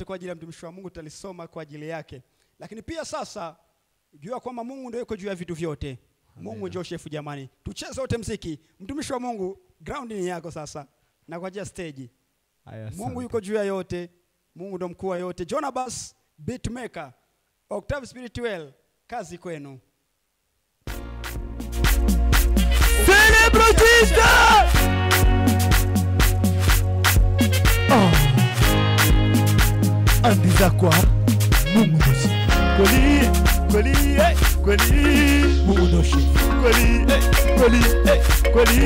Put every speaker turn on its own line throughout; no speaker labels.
Kwa ajili ya mtumishi wa Mungu tutalisoma kwa ajili yake. Lakini pia sasa jua kwamba Mungu ndio yuko juu ya vitu vyote. Mungu ndio shefu jamani. Tucheze wote mziki. Mtumishi wa Mungu, ground ni yako sasa. Na kwa ajili ya stage. Mungu yuko juu ya yote. Mungu ndio mkuu wa yote. Jonabas Beatmaker, Octave Spirituel, kazi kwenu.
Celebrate Jesus! Oh. Andiza kwa Mungu ndoshi. Kweli, kweli, kweli. Mungu ndoshi. Kweli, kweli, kweli.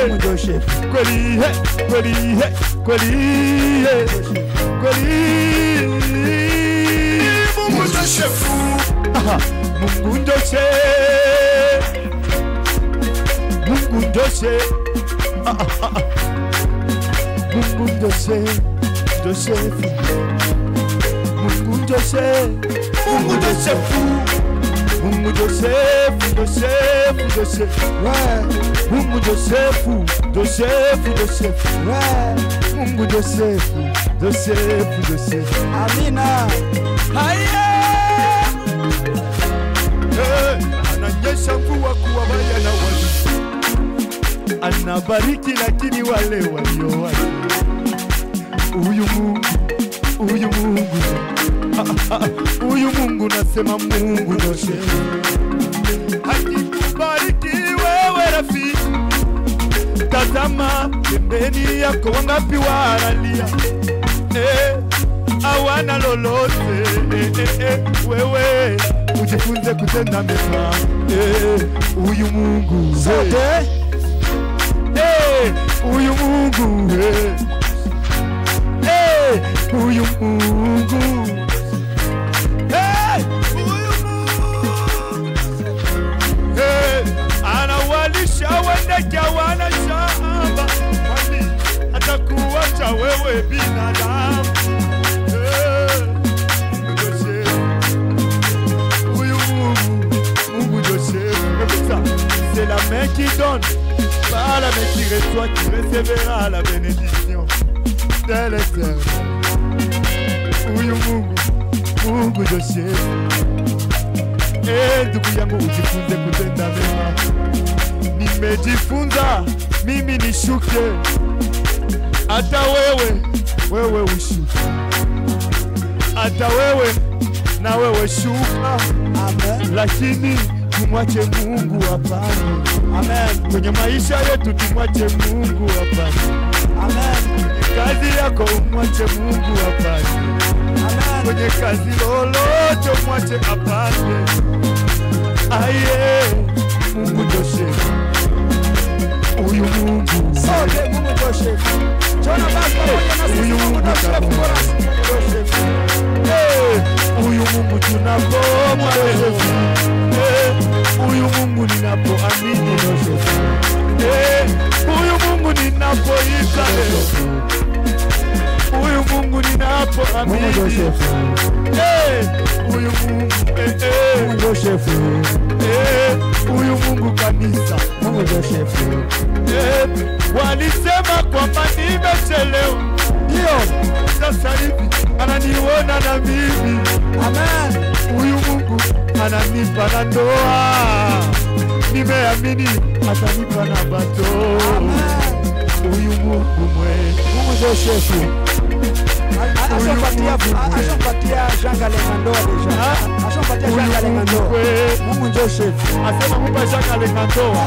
Mungu ndoshi. Kweli, kweli, kweli. Kweli. Mungu ndoshi. Mungu ndoshi. Mungu ndoshi. Mungu ndoshi. Ndoshi. Mungu Joseph, Mungu Joseph, Mungu Joseph, Joseph, Joseph, Mungu Joseph, Joseph, Joseph, Mungu Joseph, Joseph, Joseph.
Amina.
Haya. Ananyesha mvua kwa wabaya na wazuri, anabariki lakini wale walio wake. Huyu Mungu, huyu Mungu, huyu Mungu nasema Mungu ndoshe. Akikubariki wewe rafiki, tazama pembeni yako wangapi wanalia, hawana lolote. Wewe ujifunze kutenda mema. Huyu Mungu
sote,
huyu Mungu, huyu Mungu. Anawalisha wendeke wana shamba, kwani atakuacha wewe binadamu? Mungu Joseph, huyu Mungu, Mungu Joseph. Écoute ça, c'est la main qui donne, pas la main qui reçoit, qui recevra la bénédiction de l'Éternel. Huyu Mungu, Mungu Joseph. Ndugu yangu ujifunze kutenda mema. Nimejifunza mimi nishuke, hata wewe, wewe ushuke, hata wewe na wewe shuka.
Amen.
Lakini tumwache Mungu hapana.
Amen.
Kwenye maisha yetu tumwache Mungu hapana.
Amen.
Kwenye kazi yako umwache Mungu hapana.
Amen.
Kwenye kazi lolote umwache hapana. Aye, Mungu Joseph, huyu Mungu
sote, Mungu Joseph. Jonabas pamoja na sisi,
huyu
Mungu
Mungu
Joseph.
Huyu Mungu tunapomwamini, huyu Mungu ninapoamini Joseph, huyu Mungu ninapoita leo, huyu Mungu ninapoamini
Joseph,
huyu Mungu,
Mungu Joseph,
huyu Mungu kanisa,
Mungu Joseph.
Walisema kwamba nimechelewa,
ndio
sasa hivi ananiona na mimi.
Amen.
Huyu Mungu ananipa na ndoa, nimeamini atanipa na bato.
Amen.
Huyu Mungu mwema,
Mungu Joseph. Ashampatia Jean Kalenga ndoa deja. Ashampatia Jean Kalenga ndoa. Mungu Joseph.
Asema mupa Jean Kalenga ndoa.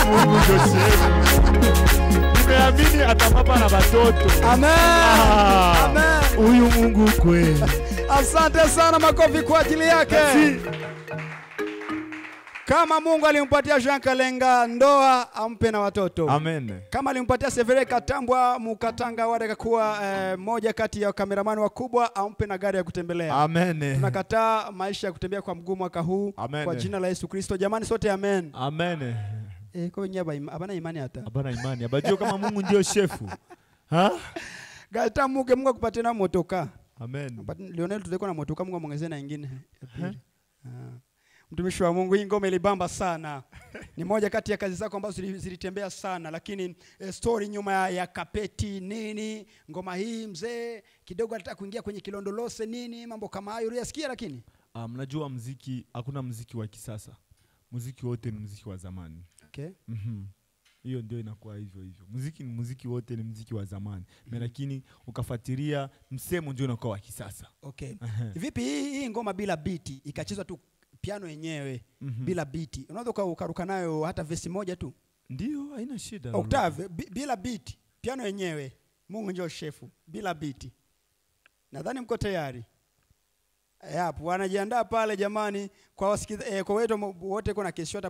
Mungu Joseph. Nimeamini atamapa na batoto.
Amen. Amen.
Huyu Mungu kweli.
Asante sana, makofi kwa ajili yake. Kama Mungu alimpatia Jean Kalenga ndoa, ampe na watoto.
Amen.
Kama alimpatia Severe Katambwa Mukatanga wale kuwa moja kati ya kameramani wakubwa, ampe na gari ya kutembelea.
Amen.
Tunakataa maisha ya kutembea kwa mguu mwaka huu.
Amen.
Kwa jina la Yesu Kristo. Jamani sote amen.
Amen.
Kwa nyaba abana imani hata.
Abana imani. Abajio kama Mungu ndio shefu. Ha?
Gaita Mungu, Mungu akupatie na motoka.
Amen.
Lionel tutakuwa na motoka, Mungu amwongezee na nyingine. Mtumishi wa Mungu, hii ngoma ilibamba sana. Ni moja kati ya kazi zako ambazo zilitembea sana, lakini story nyuma ya kapeti nini, ngoma hii mzee kidogo alitaka kuingia kwenye kilondolose nini, mambo kama hayo uliyasikia lakini?
Mnajua muziki, hakuna muziki wa kisasa. Muziki wote ni muziki wa zamani.
Okay.
Hiyo ndio inakuwa hivyo hivyo. Muziki ni muziki, wote ni muziki wa zamani. Lakini ukafuatilia msemo ndio unakuwa wa kisasa.
Okay. Vipi hii ngoma bila beat ikachezwa tu piano yenyewe bila beat, unaweza ukaruka nayo hata verse moja tu?
Ndio, haina shida.
Octave bila beat, piano yenyewe. Mungu njoo shefu bila beat. Nadhani mko tayari. Hapo wanajiandaa pale jamani, kwa wasikiza, kwa wetu wote kuna kesho.